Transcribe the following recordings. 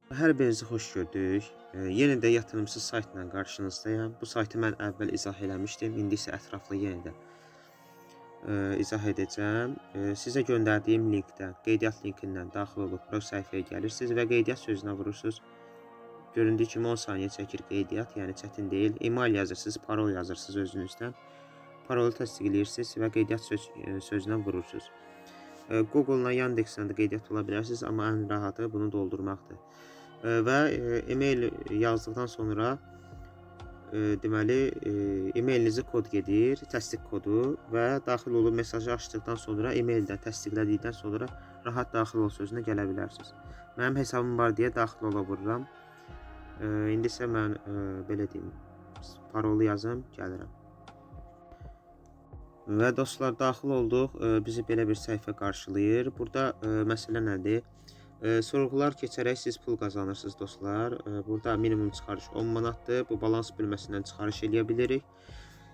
Hər birinizi xoş gördük. Yenə də yatırımsız saytla qarşınızdayam. Bu saytı mən əvvəl izah eləmişdim. İndi isə ətraflı yenə də izah edəcəm. Sizə göndərdiyim linkdən, qeydiyyat linkindən daxil olub bura səhifəyə gəlirsiniz və qeydiyyat sözünə vurursunuz. Göründüyü kimi 10 saniyə çəkir qeydiyyat, yəni çətin deyil. Email yazırsınız, parol yazırsınız özünüzdən. Parolu təsdiqləyirsiniz və qeydiyyat sözünə vurursunuz. Google-la, Yandex-lə də qeydiyyat ola bilərsiniz, amma ən rahatı bunu doldurmaqdır. Və email yazdıqdan sonra deməli emailinizə kod gedir, təsdiq kodu və daxil olub mesajı açdıqdan sonra emaildən təsdiqlədikdən sonra rahat daxil ol sözünə gələ bilərsiniz. Mənim hesabım var deyə daxil ola vururam. İndi isə mən belə deyim, parolu yazım, gəlirəm. Və dostlar, daxil olduq. Bizi belə bir səhifə qarşılayır. Burada məsələ nədir? Sorğular keçərək siz pul qazanırsınız dostlar. Burada minimum çıxarış 10 manatdır. Bu balans bölməsindən çıxarış eləyə bilirik.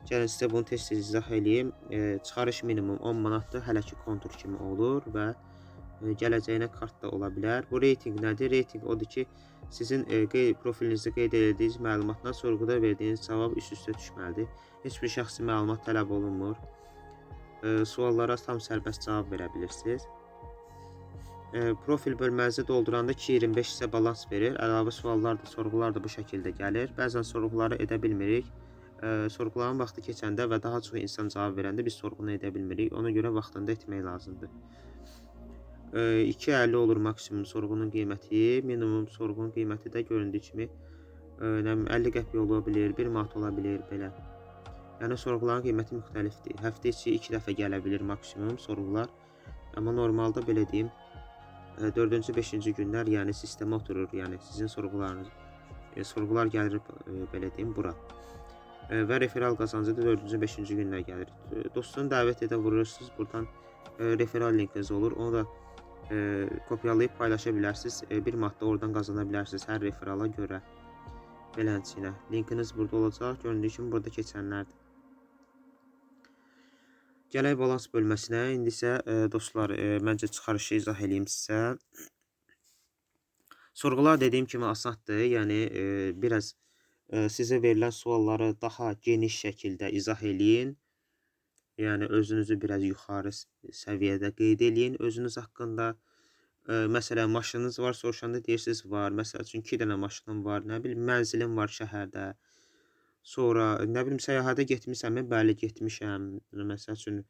Gəlin sizə bunu tez-tez izah eləyim. Çıxarış minimum 10 manatdır. Hələ ki kontur kimi olur və gələcəyinə kart da ola bilər. Bu reytinq nədir? Reytinq odur ki, sizin profilinizdə qeyd etdiyiniz məlumatla sorğuda verdiyiniz cavab üst-üstə düşməlidir. Heç bir şəxsi məlumat tələb olunmur. Suallara tam sərbəst cavab verə bilirsiniz. Profil bölmənizi dolduranda 2.25 sizə balans verir. Əlavə suallar da, sorğular da bu şəkildə gəlir. Bəzən sorğuları edə bilmirik. Sorğuların vaxtı keçəndə və daha çox insan cavab verəndə biz sorğunu edə bilmirik. Ona görə vaxtında etmək lazımdır. 2.50 olur maksimum sorğunun qiyməti. Minimum sorğunun qiyməti də göründüyü kimi nə bilim 50 qəpik ola bilir, 1 manat ola bilir belə. Yəni sorğuların qiyməti müxtəlifdir. Həftə içi 2 dəfə gələ bilir maksimum sorğular. Amma normalda belə deyim, 4-cü, 5-ci günlər yəni sistemə oturur. Yəni sizin sorğularınız sorğular gəlir belə deyim bura. Və referral qazancı da 4-cü, 5-ci günlər gəlir. Dostunu dəvət edə vurursunuz. Buradan referral linkiniz olur. Onu da kopyalayıb paylaşa bilərsiniz. 1 manat da oradan qazana bilərsiniz hər referrala görə. Beləncə. Linkiniz burada olacaq. Göründüyü kimi burada keçənlərdir. Gələk balans bölməsinə. İndi isə dostlar, məncə çıxarışı izah eləyim sizə. Sorğular dediyim kimi asandır. Yəni biraz sizə verilən sualları daha geniş şəkildə izah eləyin. Yəni özünüzü biraz yuxarı səviyyədə qeyd eləyin özünüz haqqında. Məsələn, maşınınız var, soruşanda deyirsiniz var. Məsəl üçün 2 dənə maşınım var, nə bilim mənzilim var şəhərdə. Sonra nə bilim səyahətə getmisənmi? Bəli, getmişəm. Məsəl üçün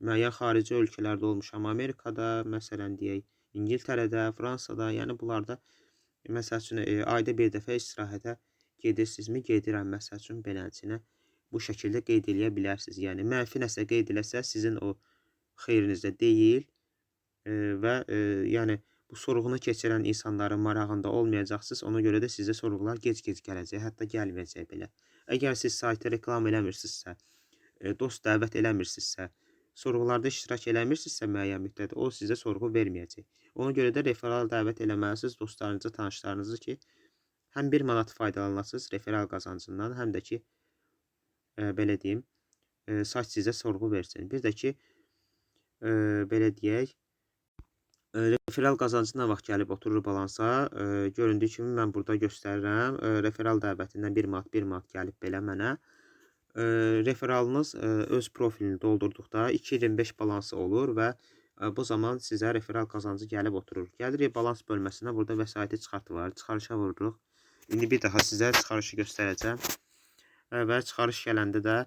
müəyyən xarici ölkələrdə olmuşam. Amerikada, məsələn deyək, İngiltərədə, Fransada, yəni bunlarda məsəl üçün ayda bir dəfə istirahətə gedirsinizmi? Gedirəm, məsəl üçün beləsinə bu şəkildə qeyd eləyə bilərsiniz. Yəni mənfi nəsə qeyd eləsə sizin o xeyrinizdə deyil və yəni bu sorğunu keçirən insanların marağında olmayacaqsınız. Ona görə də sizə sorğular gec-gec gələcək, hətta gəlməyəcək belə. Əgər siz saytı reklam eləmirsinizsə, dost dəvət eləmirsinizsə, sorğularda iştirak eləmirsinizsə müəyyən müddət o sizə sorğu verməyəcək. Ona görə də referral dəvət eləməlisiniz dostlarınızı, tanışlarınızı ki, həm 1 manat faydalanasınız referral qazancından, həm də ki, belə deyim, sayt sizə sorğu versin. Bir də ki, belə deyək, referral qazancı nə vaxt gəlib oturur balansa, göründüyü kimi mən burada göstərirəm. Referral dəvətindən 1 manat, 1 manat gəlib belə mənə. Referralınız öz profilini doldurduqda 2.25 balansı olur və bu zaman sizə referral qazancı gəlib oturur. Gəlirik balans bölməsinə, burada vəsaiti çıxart var. Çıxarışa vururuq. İndi bir daha sizə çıxarışı göstərəcəm. Və çıxarış gələndə də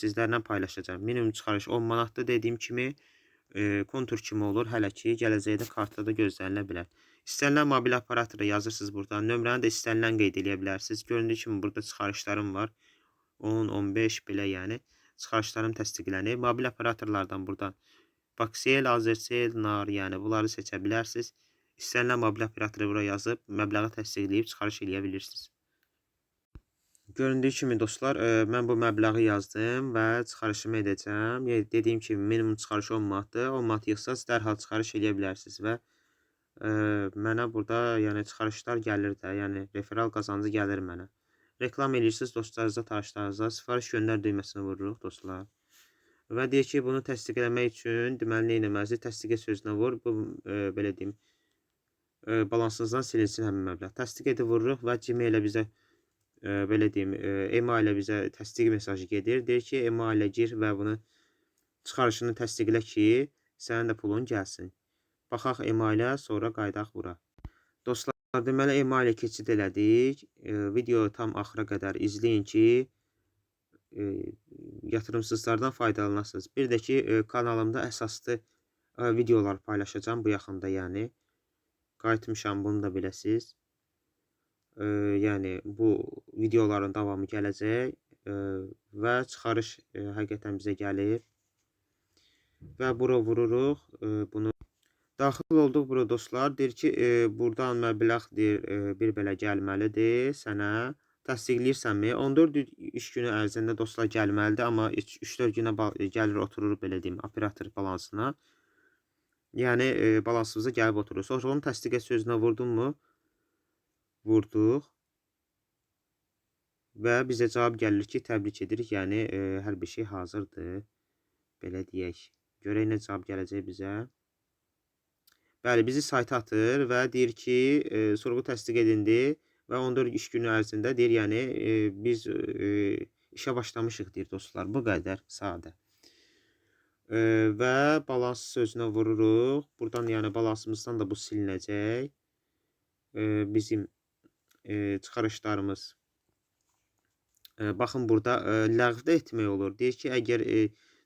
sizlərlə paylaşacağam. Minimum çıxarış 10 manatdır dediyim kimi. Kontur kimi olur. Hələ ki, gələcəkdə kartda da gözlənilə bilər. İstənilən mobil operatoru yazırsınız buradan. Nömrəni də istənilən qeyd eləyə bilərsiniz. Göründüyü kimi burada çıxarışlarım var. 10, 15 belə yəni. Çıxarışlarım təsdiqlənir. Mobil operatorlardan buradan Bakcell, Azercell, NAR, yəni bunları seçə bilərsiniz. İstənilən mobil operatoru bura yazıb məbləği təsdiqləyib çıxarış eləyə bilirsiniz. Göründüyü kimi dostlar, mən bu məbləği yazdım və çıxarışımı edəcəm. Yəni, dediyim kimi minimum çıxarış 10 manatdır. 10 manat yığsanız dərhal çıxarış eləyə bilərsiniz və mənə burada yəni çıxarışlar gəlir də, yəni referral qazancı gəlir mənə. Reklam eləyirsiniz dostlarınıza, tanışlarınıza, sifariş göndər düyməsini vururuq dostlar. Və deyir ki, bunu təsdiq eləmək üçün deməli nə etməlisiniz? Təsdiq et sözünə vur. Bu belə deyim, Balansınızdan silinsin həmin məbləğ. Təsdiq edib vururuq və Gmail-ə bizə belə deyim, email-ə bizə təsdiq mesajı gedir. Deyir ki, email-ə gir və bunu çıxarışını təsdiqlə ki, sənin də pulun gəlsin. Baxaq email-ə, sonra qayıdaq bura. Dostlar, deməli email-ə keçid elədik. Videoyu tam axıra qədər izləyin ki, yatırımsızlardan faydalanasınız. Bir də ki, kanalımda əsaslı videolar paylaşacağam bu yaxında, yəni. Qayıtmışam, bunu da biləsiniz. Yəni bu videoların davamı gələcək və çıxarış həqiqətən bizə gəlib. Və bura vururuq bunu. Daxil olduq bura dostlar. Deyir ki, buradan məbləğ deyir, bir belə gəlməlidir sənə. Təsdiqləyirsənmi? 14 iş günü ərzində dostlar gəlməlidir, amma 3-4 günə gəlir oturur belə deyim, operator balansına. Yəni balansımıza gəlib oturur. Sonra onu təsdiq et sözünə vurdun mu? Vurduq. Və bizə cavab gəlir ki, təbrik edirik. Yəni hər bir şey hazırdır. Belə deyək. Görək nə cavab gələcək bizə. Bəli, bizi sayta atır və deyir ki, sorğu təsdiq edildi və 14 iş günü ərzində deyir, yəni biz işə başlamışıq deyir dostlar. Bu qədər sadə. Və balans sözünə vururuq. Buradan yəni balansımızdan da bu silinəcək. Bizim çıxarışlarımız. Baxın burada ləğv də etmək olur. Deyir ki, əgər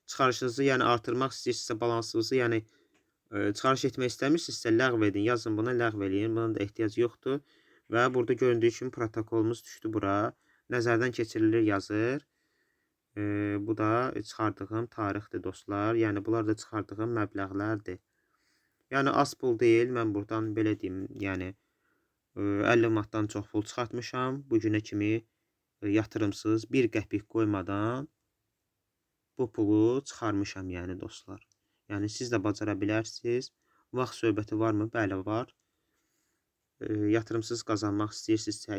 çıxarışınızı yəni artırmaq istəyirsinizsə balansınızı, yəni çıxarış etmək istəmirsinizsə ləğv edin. Yazın buna, ləğv eləyin. Buna da ehtiyac yoxdur. Və burada göründüyü kimi protokolumuz düşdü bura. Nəzərdən keçirilir yazır. Bu da çıxardığım tarixdir dostlar. Yəni bunlar da çıxardığım məbləğlərdir. Yəni az pul deyil. Mən buradan belə deyim, yəni 50 manatdan çox pul çıxartmışam. Bu günə kimi yatırımsız bir qəpik qoymadan bu pulu çıxarmışam yəni dostlar. Yəni siz də bacara bilərsiniz. Vaxt söhbəti varmı? Bəli, var. Yatırımsız qazanmaq istəyirsinizsə,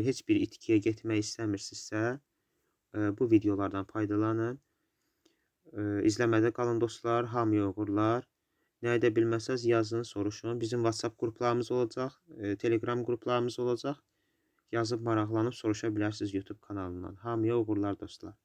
heç bir itkiyə getmək istəmirsinizsə, bu videolardan faydalanın. İzləmədə qalın dostlar, hamıya uğurlar. Nəyi də bilməsəz yazın, soruşun. Bizim WhatsApp qruplarımız olacaq, Telegram qruplarımız olacaq. Yazıb maraqlanıb soruşa bilərsiniz YouTube kanalından. Hamıya uğurlar dostlar.